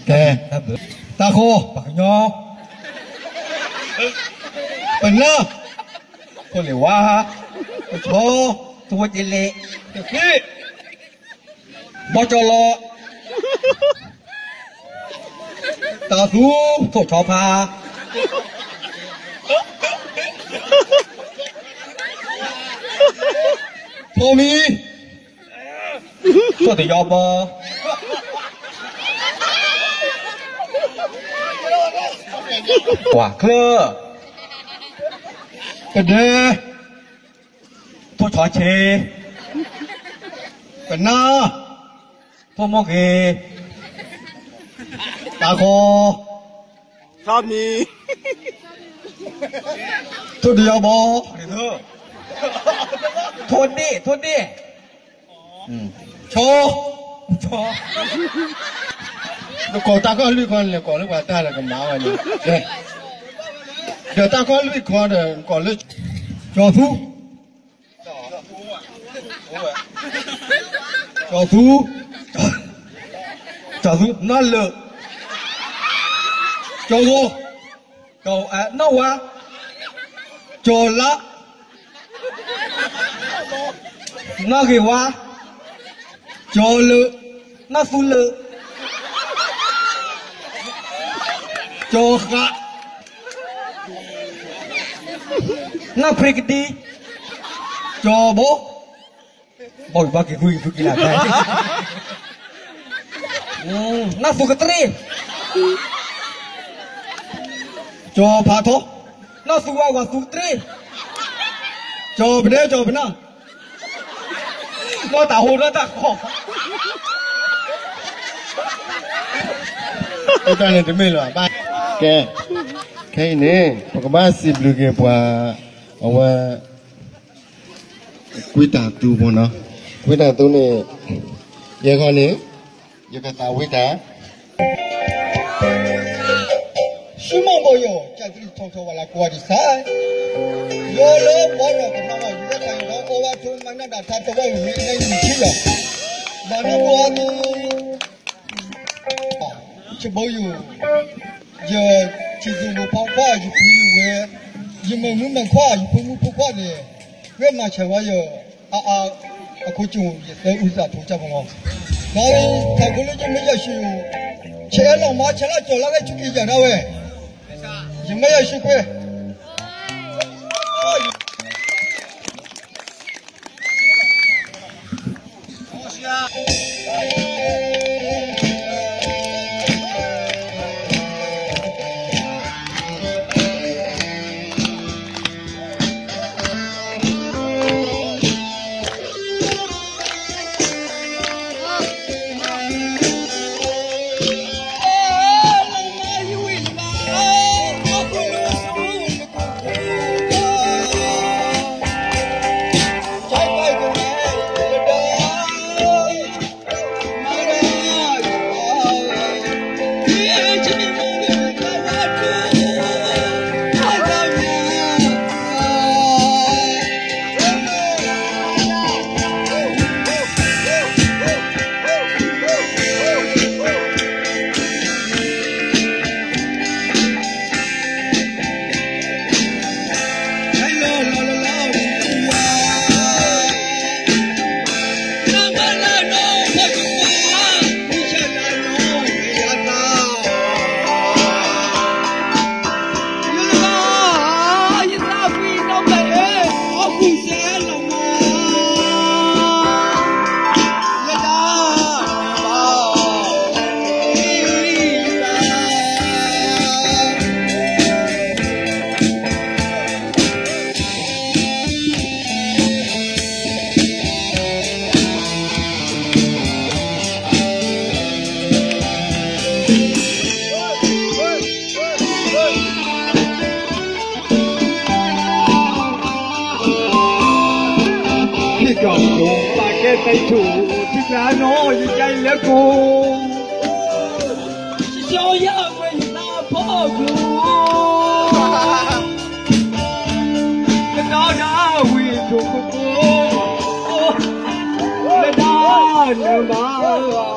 ကဲ, တၢ်ဃီ, ပှၤကညီ, ပနၢ်, ဖိလ့ၣ်ဝါ, ပဆီ, သဝီက့လဲၣ်, တသ့, ဘီကၠီလီၤ, တၢ်သူ, ထိၣ်ဆီဖါ, ဖိမံ, ထိၣ်တယီဘီ, ကွၢ်ချၢ, ကဒဲ, ထိၣ်ဆီဆ့, ပနၢ်, ထိၣ်မိၢ်ဂ့ၤ, တၢ်ဃီ, ထီမံၤ, ထိၣ်တယီဘီ, ထိၣ်ဒ့ၣ်, ထိၣ်ဒ့ၣ်, ဆီ, ဆီ, နကိးတၢ်ခီၣ်လွံၢ်ခီန့ၣ် ကိးလၢပှၤတၢ်လၢကမၤဝဲန့ၣ်, ဒီးတၢ်ခီၣ်လွံၢ်ခီဒီး ကိးလၢ ကၠီၤသူ, ကၠီၤသူ, ကၠီၤသူ, နီၢ်လၢာ်, ကၠီၤဂီၤ, နီၢ်ဝါ, ကၠီၤလါ, နီၢ်ဂ့ၤဝါ, ကၠီၤလၢာ်, နီၢ်သူလၢာ်, ကၠီၤဃး, နီၢ်ဖရ့ကဒံ, ကၠီၤဘီ, ဘီဘီက့ၤသူက့ၤသူက့ၤလၢ်, နီၢ်သူကတြ့ၣ်, ကၠီၤဖးထီ, နီၢ်သူဝါဂီၤသူကတြ့ၣ်, ကၠီၤပဒဲကၠီၤပနၢ်, နီၢ်တၢ်ဟိနီၢ်တၢ်ဃီ, တၢ်န့ၣ်တမ့ၢ်လၢၤဘၣ်, ကဲ, ခဲအံၤန့ၣ် ပကဘၣ်စံးဘျုးက့ၤပှၤ, အဝဲ ကွံတၢ်သူဖိနီၤ, ကွံတၢ်သူန့ၣ်, ယဲခီန့ၣ်, ယကသးဝံၣ်တၢ် ရှုမီၢ်ဘီယိာ် ကၢ်သရံၣ်ထီၣ်ထီဝဲလၢကွၢ်ဒံးဆၢ, ယိာ်လၢဘီနီၢ်ကနီၤ ယွဲၢ်ခါအံၤဒီး အီဝဲထိမၤနၢ်ဒၣ်ထါတဝၢအံၤန့ၣ် နံၣ်ဆံလီၤ, ဘၣ်နီၢ်ဘီအါသု ဆၢဘီယိာ်, ယထံၣ်သူၣ်ဖီခွါ ယဖုယဝဲၢ်, ယမုၣ်မုၣ်ခွါ ယဖိမုၣ်ဖိခွါန့ၣ်, ဝဲမၤဆၢဝဲယၤ, အါအါ, အခိၣ်ကၠူၣ်ယသၢအုၣ်သးထူကၢ်မနီၤ, ဒီးထးခိၣ်လၢယမ့ၢ်ယၤဆူၣ်, ဆဲးလီၤမၤဆဲးလီၤကၠီၤလၢဝဲဆူၣ်က့ၤယၤဒၣ်ဝဲ, ယမ့ၢ်ယၤဆူၣ်ကွဲ ထံကီၢ်ပူၤ ပာ်ကဲသးဆူၣ် ထံကျါနီၢ် ယကဲလၢကိၢ် စီၤယၤဝဲယသးဖီကျိၤ ကဒီးဒၣ်ဝံၤဒိၣ်ကကိး လၢဒၣ်နဘၣ်